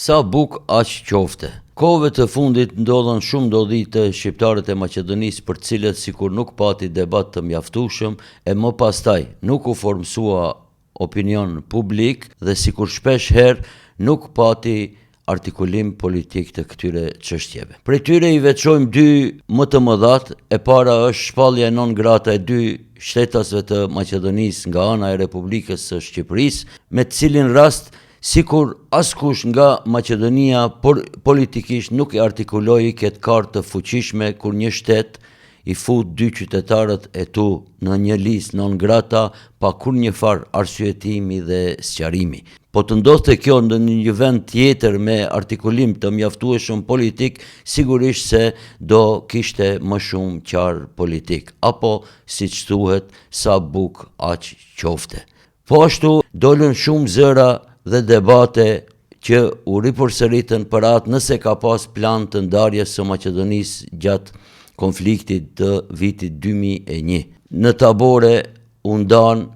Sa bukë aq qofte. Kohëve të fundit ndodhën shumë ndodhi te shqiptarët e Maqedonisë për të cilët sikur nuk pati debat të mjaftueshëm e më pastaj nuk u formësua opinion publik dhe sikur shpesh herë nuk pati artikulim politik të këtyre çështjeve. Prej tyre i veçojmë dy më të mëdhatë, e para është shpallja non grata e dy shtetasve të Maqedonisë nga ana e Republikës së Shqipërisë, me të cilin rast sikur askush nga Maqedonia por politikisht nuk e artikuloi këtë kartë të fuqishme kur një shtet i fut dy qytetarët e tu në një listë non grata pa kurrnjëfarë arsyetimi dhe sqarimi. Po të ndodhte kjo në një vend tjetër me artikulim të mjaftueshëm politik, sigurisht se do kishte më shumë qarë politik, apo siç thuhet, sa bukë aq qofte. Po ashtu, dolën shumë zëra dhe debate që u ripërsëritën për atë nëse ka pas plan të ndarjes së Maqedonisë gjatë konfliktit të vitit 2001. Në tabore u ndanë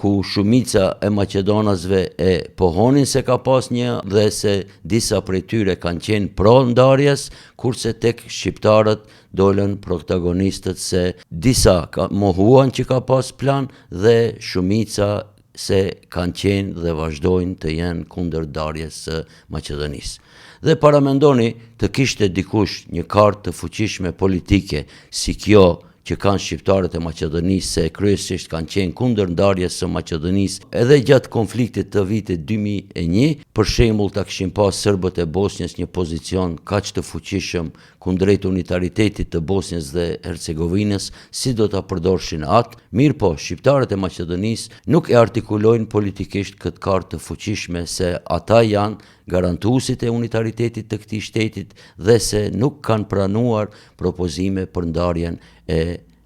ku shumica e maqedonasve e pohonin se ka pas një dhe se disa prej tyre kanë qenë pro ndarjes, kurse tek shqiptarët dolën protagonistët se disa mohuan që ka pas plan dhe shumica se kanë qenë dhe vazhdojnë të jenë kundër ndarjes së Maqedonisë. Dhe paramendoni të kishte dikush një kartë të fuqishme politike si kjo që kanë shqiptarët e Maqedonisë se kryesisht kanë qenë kundër ndarjes së Maqedonisë edhe gjatë konfliktit të vitit 2001, për shembull ta kishin pas serbët e Bosnjës një pozicion kaq të fuqishëm kundrejt unitaritetit të Bosnjës dhe Hercegovinës, si do ta përdorshin atë, mirëpo shqiptarët e Maqedonisë nuk e artikulojnë politikisht këtë kartë të fuqishme se ata janë garantuesit e unitaritetit të këtij shtetit dhe se nuk kanë pranuar propozime për ndarjen e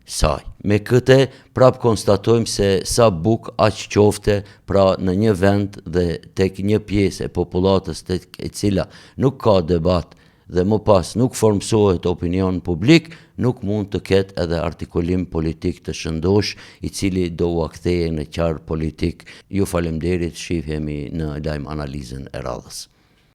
saj. Me këte prap konstatojmë se sa bukë aq qofte, pra në një vend dhe tek një pjesë e popullatës tek e cila nuk ka debat dhe më pas nuk formësohet opinion publik, nuk mund të ketë edhe artikulim politik të shëndoshë, i cili do ua kthejë në qarë politik. Ju faleminderit, shihemi në lajm analizën e radhës.